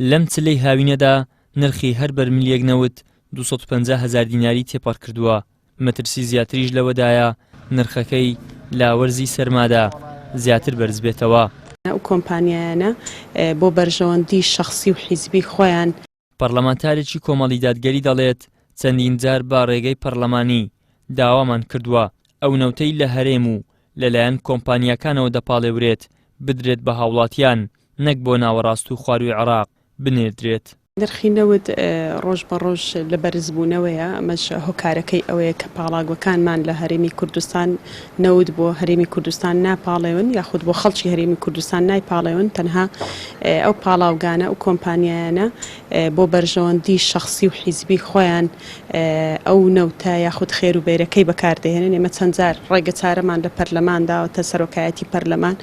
لەم چلەی هاوینەدا نرخی هەر بەرمیلێک نەوت 250 هەزار دیناری تێپەڕکردووە، مەترسی زیاتریش لەوەدایە نرخەکەی لە وەرزی سەرمادا زیاتر بەرزبێتەوە. ئەو کۆمپانیایانە بۆ بەرژەوەندی شەخسی و حیزبی خۆیان. پەڕلەمانتارێکی کۆمەڵی دادگەری دەڵێت، چەندین جار بە ڕێگەی پەڕلەمانی داوامان کردووە ئەو نەوتەی لە هەرێم و لەلایەن کۆمپانیاکانەوە دەپاڵێورێت بدرێت بە هاوڵاتیان نەک بۆ ناوەڕاست و خوارووی عێراق بنێردرێت. نرخی نەوت ڕۆژ بە ڕۆژ لە بەرزبوونەوەیە، ئەمەش هۆکارەکەی ئەوەیە کە پاڵاوگەکانمان لە هەرێمی کوردستان نەوت بۆ هەرێمی کوردستان ناپاڵێون یاخود بۆ خەڵکی هەرێمی کوردستان نایپاڵێون، تەنها ئەو پاڵاوگانە ئەو کۆمپانیایانە بۆ بەرژەوەندی شەخسی و حیزبی خۆیان ئەو نەوتە یاخود خێر و بێرەکەی بەکاردەهێنن، ئێمە چەند جار ڕێگەچارەمان لە پەرلەمان داوەتە سەرۆکایەتی پەرلەمان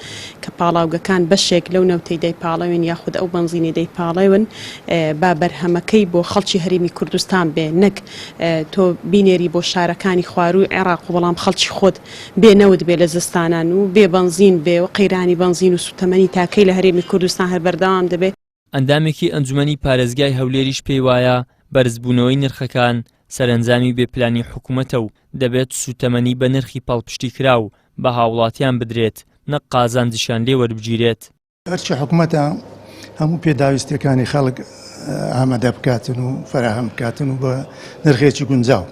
کە پاڵاوگەکان بەشێک لەو نەوتەی دەیپاڵێون یاخود ئەو بەنزینەی دەیپاڵێون با بەرهەمەکەی بۆ خەڵکی هەرێمی کوردستان بێ نەک تۆ بینێری بۆ شارەکانی خوارووی عێراق و بەڵام خەڵکی خۆت بێ نەوت بێ لە زستانان و بێ بەنزین بێ و قەیرانی بەنزین و سوتەمەنی تا کەی لە هەرێمی کوردستان هەر بەردەوام دەبێ. ئەندامێکی ئەنجومەنی پارێزگای هەولێریش پێیوایە، بەرزبوونەوەی نرخەکان سەرەنجامی بێ پلانی حکومەتە و دەبێت سووتەمەنی بە نرخی پاڵپشتیکراو بە هاوڵاتیان بدرێت نەک قازانجیشیان لێ وەربگیرێت. ئەرکی حکومەتە هەموو پێداویستیەکانی خەڵک ئامادە بکاتن و فەراهەم بکاتن و بە نرخێکی گونجاو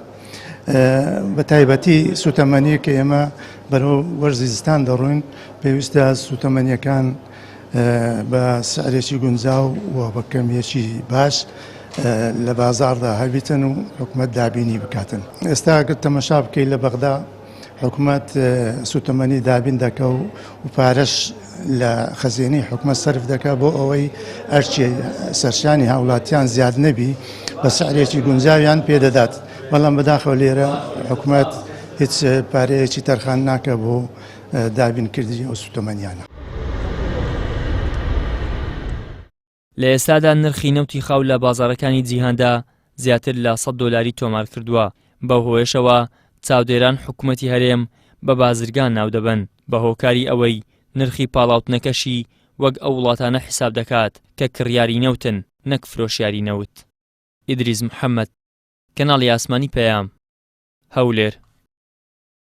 بە تایبەتی سوتەمەنی کە ئێمە بەرەو وەرزی زستان دەڕوین پێویستە سوتەمەنیەکان بە سعرێکی گونجاو و بە کەمیەکی باش لە بازاڕدا هەبیتن و حکومەت دابینی بکاتن. ئێستا گەر تەمەشا بکەیت لە بەغدا حکومەت سوتەمەنی دابین دەکا و پارەش لە خەزێنەی حکومەت سەرف دەکا بۆ ئەوەی ئەرکی سەرشانی هاوڵاتیان زیاد نەبی بە سعرێکی گونجاویان پێدەدات بەڵام بەداخەوە لێرە حکومەت هیچ پارەیەکی تەرخان ناکە بۆ دابینکردنی ئەو سوتەمەنیانە. لە ئێستادا نرخی نەوتی خاو لە بازاڕەکانی جیهاندا زیاتر لە 100 دۆلاری تۆمارکردووە، بەو هۆیەشەوە چاودێران حکومەتی هەرێم بە بازرگان ناودەبەن، بە هۆکاری ئەوەی نرخی پاڵاوتنەکەشی وەک ئەو وڵاتانە حیساب دەکات کە کڕیاری نەوتن نەک فرۆشیاری نەوت. ئیدریس محەمەد، کەناڵی ئاسمانی پەیام، هەولێر.